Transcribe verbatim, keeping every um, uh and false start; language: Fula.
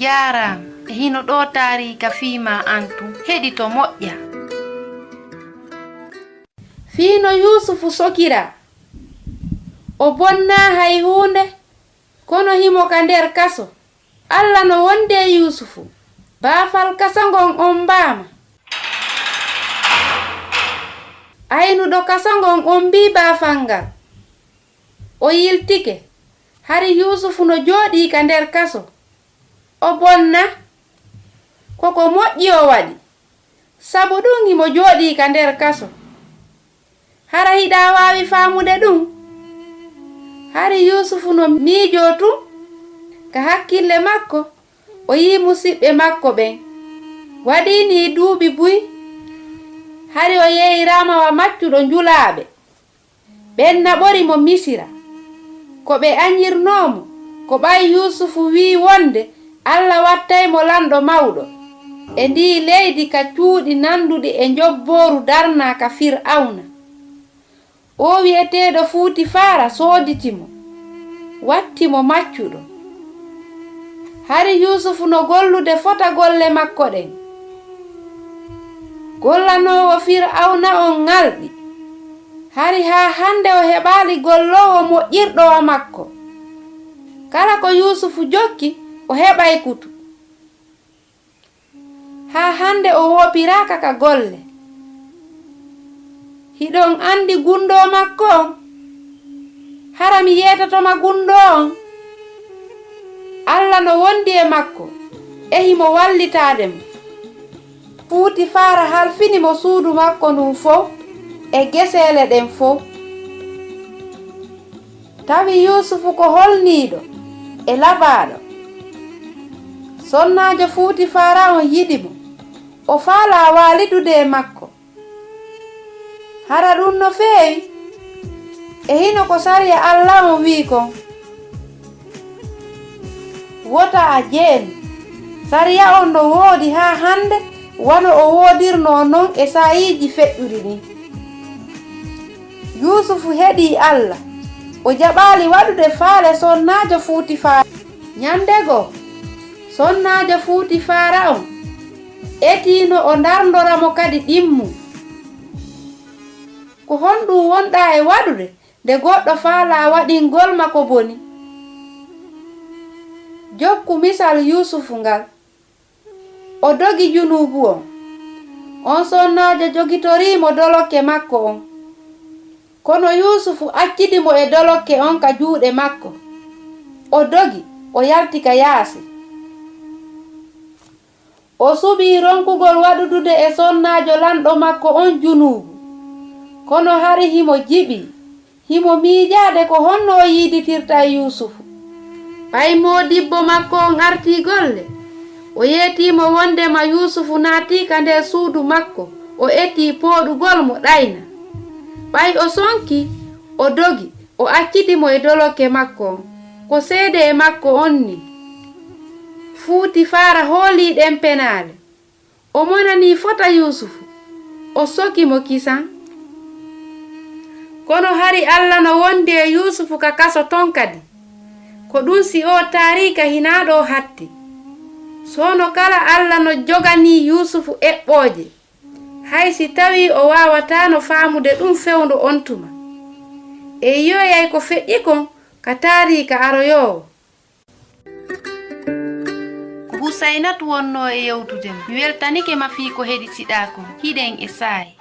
Jaaraama. E hino ɗoo taariika fii maa an tun. Heɗito moƴƴa. Fii no Yuusufu sokiraa. O bonnaa hay huunde, kono himo ka nder kaso. Alla no wondi e Yuusufu. Baafal kaso ngon ombaama. Aynuɗo kaso ngon ombii baafal ngal. O yiltike. Hari Yuusufu no jooɗii ka nder kaso. O bonna. Ko ko moƴƴi o waɗi. Sabu ɗun himo jooɗii ka nder kaso. Hara hiɗa waawi faamude ɗun? Hari Yuusufu no miijoo tun ka hakkille makko, o yi'i musiɓɓe makko ɓen. Waɗii nii duuɓi buy, hari o yeeyiraama wa maccuɗo njulaaɓe. Ɓen naɓori mo Misira. Ko ɓe aɲirnoo mo, ko ɓay Yuusufu wi'i wonde Alla wattay mo lanɗo mawɗo e ndii leydi ka cuuɗi nanduɗi e njobbooru darnaa ka Fir'awna. Oo wi'eteeɗo Fuutifaara sooditi mo, watti mo maccuɗo. Hari Yuusufu no gollude fota golle makko ɗen. Gollanoowo Fir'awna on ŋalɗi. Hari haa hande o heɓaali golloowo moƴƴirɗo wa makko. Kala ko Yuusufu jokki, o heɓay kutu. Haa hande o woopiraaka ka golle. Hiɗon andi gundoo makko on? Hara mi yeetotoma gundoo on? Alla no wondi e makko, e himo wallitaade mo. Fuutifaara halfini mo suudu makko ndun fow e geseele ɗen fow. Tawi Yuusufu ko holniiɗo e labaaɗo. Sonnaajo Fuutifaara on yiɗi mo, o faalaa waalidude e makko. Hara ɗun no feewi? E hino ko sariya Alla on wi'i kon. Wota a jeenu. Sariya on no woodi haa hande, wano o woodirnoo non e saa'iiji feƴƴuɗi ɗin. Yuusufu heɗii Alla. O jaɓaali waɗude faale sonnaajo Fuutifaara. Ɲande goo, sonnaajo Fuutifaara on etiino o ndarndora mo kadi ɗimmun. Ko honɗun wonɗaa e waɗude nde goɗɗo faalaa waɗingol ma ko boni? Jokku misal Yuusufu ngal. O dogi junuubu on. On sonnaajo jogitorii mo dolokke makko on. Kono Yuusufu accidi mo e dolokke on ka juuɗe makko. O dogi, o yalti ka yaasi. O suɓii ronkugol waɗudude e sonnaajo lanɗo makko on junuubu. Kono hari himo jiɓii. Himo miijaade ko honno o yiiditirta e Yuusufu. Ɓay moodibbo makko on artii golle, o yeetii mo wondema Yuusufu naatii ka nder suudu makko, o etii pooɗugol mo ɗayna. Ɓay o sonkii, o dogi, o accidi mo e dolokke makko on. Ko seede e makko on nii. Fuutifaara hoolii ɗen penaale. O monanii fota Yuusufu, o soki mo kisan. Kono hari Alla no wondi e Yuusufu ka kaso ton kadi. Ko ɗun si oo taariika hinaa ɗoo hatti. Soono kala Alla no joganii Yuusufu eɓɓooje, hay si tawii o waawataano faamude ɗun fewndo on tuma. En yi'oyay ko feƴƴi kon ka taariika aroyoowo. Ko Husaynatu wonnoo e yewtude ma. Mi weltanike ma fii ko heɗitiɗaa kon. Hiɗen e saa'i.